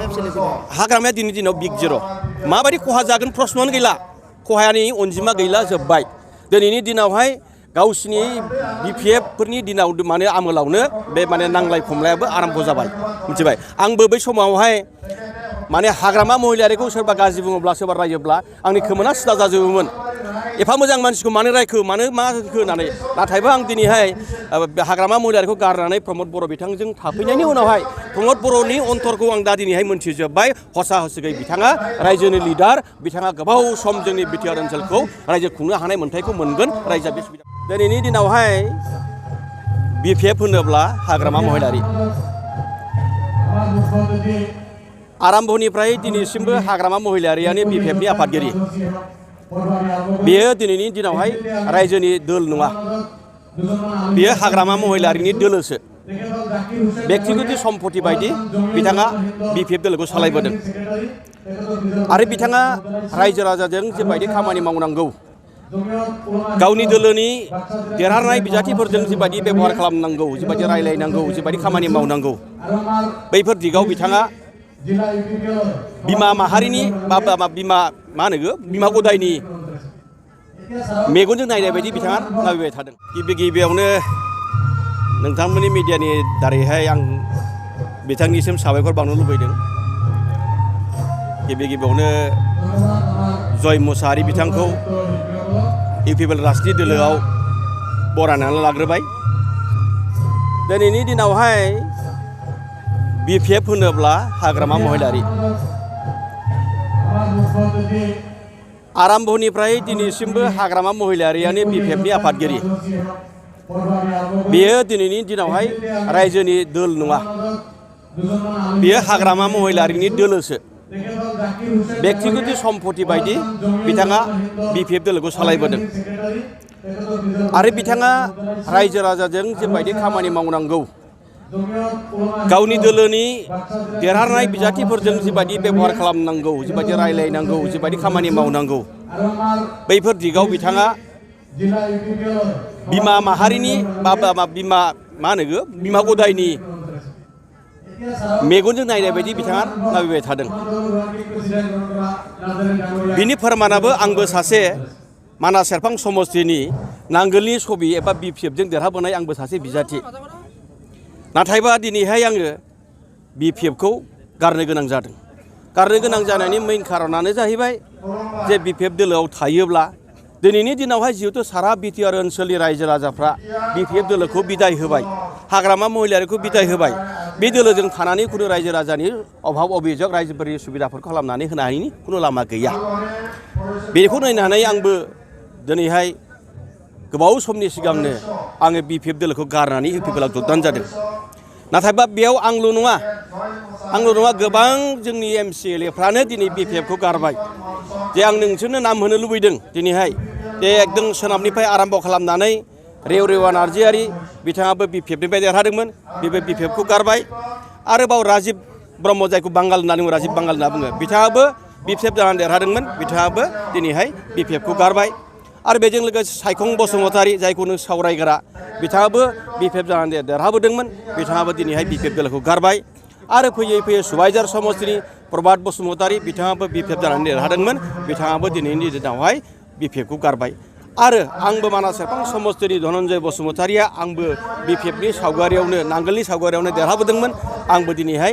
हाग्रामाया दिनैनि दिनाव बिग जिर' माबायदि खहा जागोन प्रश्नआनो गैला खहानि अनजिमा गैला जोब्बाय दिनैनि दिनावहाय गावसिनि बिपिएफफोरनि दिनाव माने आमोलावनो बे माने नांलाय खमलायाबो आरम्भ जाबाय मिथिबाय आंबो बै समावहाय माने हाग्रामा महिलारिखौ सोरबा गाज्रि बुङोब्ला सोरबा रायोब्ला आंनि खोमोना सिदा जाजोबोमोन एफा मोजां मानसिखौ मानो रायखो मानो मा होखो होननानै नाथायबा आं दिनैहाय हाग्रामा महिलारिखौ गारनानै प्रमद बर' बिथांजों थाफैनायनि उनावहाय प्रमद बर'नि अन्तरखौ आं दा दिनैहाय मोनथिजोब्बाय हसा हसिगै बिथाङा रायजोनि लिडार बिथाङा गोबाव सम जोंनि बिटिआर ओनसोलखौ रायजो खुंनो हानाय मोन्थायखौ मोनगोन रायजोआ बे सुबिदा दिनैनि दिनावहाय बिपिएफ होनोब्ला हाग्रामा महिलारि आरम्भनिफ्राय दिनैसिमबो हाग्रामा महिलारियानो बिपिएफनि आफादगिरि बेयो दिनैनि दिनावहाय रायजोनि दोल नङा बेयो हाग्रामा महिलारिनि दोलोसो बेक्तिगत सम्पति बायदि बिथाङा बिपिएफ दोलोखौ सालायबोदों आरो बिथाङा रायजो राजाजों जेबायदि खामानि मावनांगौ गावनि दोलोनि देरहानाय बिजाथिफोरजों जिबायदि बेबहार खालामनांगौ जिबायदि रायलायनांगौ जिबायदि खामानि मावनांगौ बैफोर दिगाव बिथाङा बिमा माहारिनि बा बिमा मा होनो बिमा गदायनि मेगनजों नायनाय बायदि बिथाङा नायबाय थादों गिबियावनो नोंथांमोननि मिडियानि दारैहाय आं बिथांनिसिम साबायखर बावनो लुबैदों गिबियावनो जय मुसाहारि बिथांखौ इउपिपिएल राजनिति दोलोआव बरायनानै लाग्रोबाय दिनैनि दिनावहाय बिपिएफ होनोब्ला हाग्रामा महिलारि आरम्भनिफ्राय दिनैसिमबो हाग्रामा महिलारियानो बिपिएफनि आफादगिरि बेयो दिनैनि दिनावहाय रायजोनि दोल नङा बेयो हाग्रामा महिलारिनि दोलोसो बेक्तिगत सम्पति बायदि बिथाङा बिपिएफ दोलोखौ सालायबोदों आरो बिथाङा रायजो राजाजों जेबायदि खामानि मावनांगौ गावनि दोलोनि देरहानाय बिजाथिफोरजों जिबायदि बेबहार खालामनांगौ जिबायदि रायलायनांगौ जिबायदि खामानि मावनांगौ बैफोर दिगाव बिथाङा बिमा माहारिनि बा बिमा मा होनो बिमा गदायनि मेगनजों नायनाय बायदि बिथाङा नायबाय थादों बिनि फोरमानाबो आंबो सासे मानास सेरफां समस्तिनि नांगोलनि सबि एबा बिपिएफजों देरहाबोनाय आंबो सासे बिजाथि नाथायबा दिनैहाय आङो बिपिएफखौ गारनो गोनां जादों गारनो गोनां जानायनि मेइन खारनानो जाहैबाय जे बिपिएफ दोलोआव थायोब्ला दिनैनि दिनावहाय जिहेतु सारा बिटिआर ओनसोलनि रायजो राजाफ्रा बिपिएफ दोलोखौ बिदाय होबाय हाग्रामा महिलारिखौ बिदाय होबाय बे दोलोजों थानानै खुनु रायजो राजानि अभाब अभियोग रायजोफोरनि सुबिदाफोरखौ खालामनानै होनो हायैनि खुनु लामा गैया बेखौ नायनानै आंबो दिनैहाय गोबाव समनि सिगांनो आङो बिपिएफ दोलोखौ गारनानै इउपिपिएलआव जगदान जादों नाथायबा बेयाव आंल' नङा गोबां जोंनि एमसिएलएफ्रानो दिनै बिपिएफखौ गारबाय जे आं नोंसोरनो नाम होनो लुबैदों दिनैहाय जे एकदम सोनाबनिफ्राय आराम्भ खालामनानै रेवरेवा नार्जियारि बिथाङाबो बिपिएफनिफ्राय देरहादोंमोन बेबो बिपिएफखौ गारबाय आरोबाव राजिब ब्रह्म जायखौ बांगाल होननानै बुङो राजिब बांगाल होनना बुङो बिथाङाबो बिपिएफ जानानै देरहादोंमोन बिथाङाबो दिनैहाय बिपिएफखौ गारबाय आरो बेजों लोगोसे सायखं बसुमतारी जायखौ नों सावरायग्रा बिथाङाबो बिपिएफ जानानै देरहाबोदोंमोन बिथाङाबो दिनैहाय बिपिएफ दोलोखौ गारबाय आरो फैयै फैयै सुबाइजार समस्तिनि प्रभात बसुमतारी बिथाङाबो बिपिएफ जानानै देरहादोंमोन बिथाङाबो दिनैनि दिनावहाय बिपिएफखौ गारबाय आरो आंबो मानास सेरफां समस्तिनि धनन्जय बसुमतारीया आंबो बिपिएफनि सावगारियावनो नांगोलनि सावगारियावनो देरहाबोदोंमोन आंबो दिनैहाय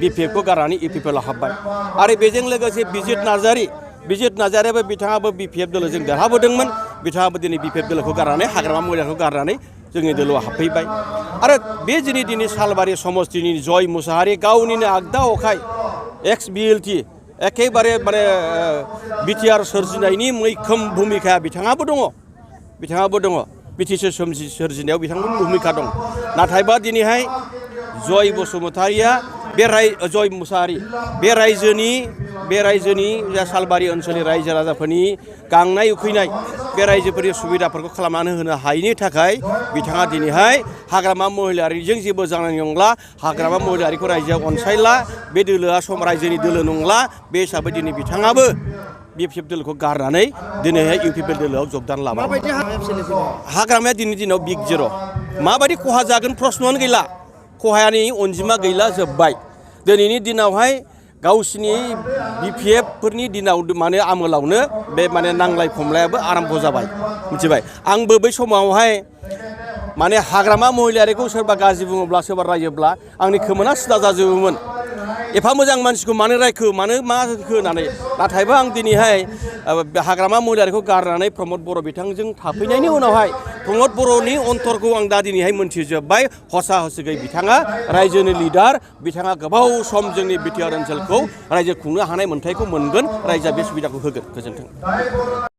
बिपिएफखौ गारनानै इउपिपिएलआव हाबबाय आरो बेजों लोगोसे बिजित नार्जारियाबो बिथाङाबो बिपिएफ दोलोजों देरहाबोदोंमोन बिथाङाबो दिनै बिपिएफ दोलोखौ गारनानै हाग्रामा महिलारिखौ गारनानै जोंनि दोलोआव हाबफैबाय आरो बे जोंनि दिनै सालबारि समस्तिनि जय मुसाहारि गावनिनो आगदा अखाय एक्स बिएलटि एखेबारे माने बिटिआर सोरजिनायनि मैखोम भुमिकाया बिथाङाबो दङ बिटिसि सोरजिनायाव बिथांमोननि भुमिका दं नाथायबा दिनैहाय जय बसुमतारीया जय मुसाहारि बे रायजोनि सालबारि ओनसोलनि रायजो राजाफोरनि गांनाय उखैनाय बे रायजोफोरनि सुबिदाफोरखौ खालामनानै होनो हायैनि थाखाय बिथाङा दिनैहाय हाग्रामा महिलारिजों जेबो जानाय नंला हाग्रामा महिलारिखौ रायजोआव अनसायला बे दोलोआ रायजोनि दोलो नंला बे हिसाबै दिनै बिथाङाबो बिपिएफ दोलोखौ गारनानै दिनैहाय इउपिपिएल दोलोआव जगदान लाबाय हाग्रामाया दिनैनि दिनाव बिग जिर' माबायदि खहा जागोन प्रश्नआनो गैला खहानि अनजिमा गैला जोब्बाय दिनैनि दिनावहाय गावसिनि BPF-फोरनि दिनाव माने आमोलावनो बे माने नांलाय खमलायाबो आराम्भ जाबाय मिथिबाय आंबो बै समावहाय माने हाग्रामा महिलारिखौ सोरबा गाज्रि बुङोब्ला सोरबा रायोब्ला आंनि खोमोना सिदा जाजोबोमोन एफा मोजां मानसिखौ मानो रायखो मानो मा होखो होननानै नाथायबा आं दिनैहाय हाग्रामा महिलारिखौ गारनानै प्रमद बर' बिथांजों थाफैनायनि उनावहाय प्रमद बर'नि अन्तरखौ आं दा दिनैहाय मोनथिजोब्बाय हसा हसिगै बिथाङा रायजोनि लिडार बिथाङा गोबाव सम जोंनि बिटिआर ओनसोलखौ रायजो खुंनो हानाय मोन्थायखौ मोनगोन रायजोआ बे सुबिदाखौ होगोन गोजोन्थों।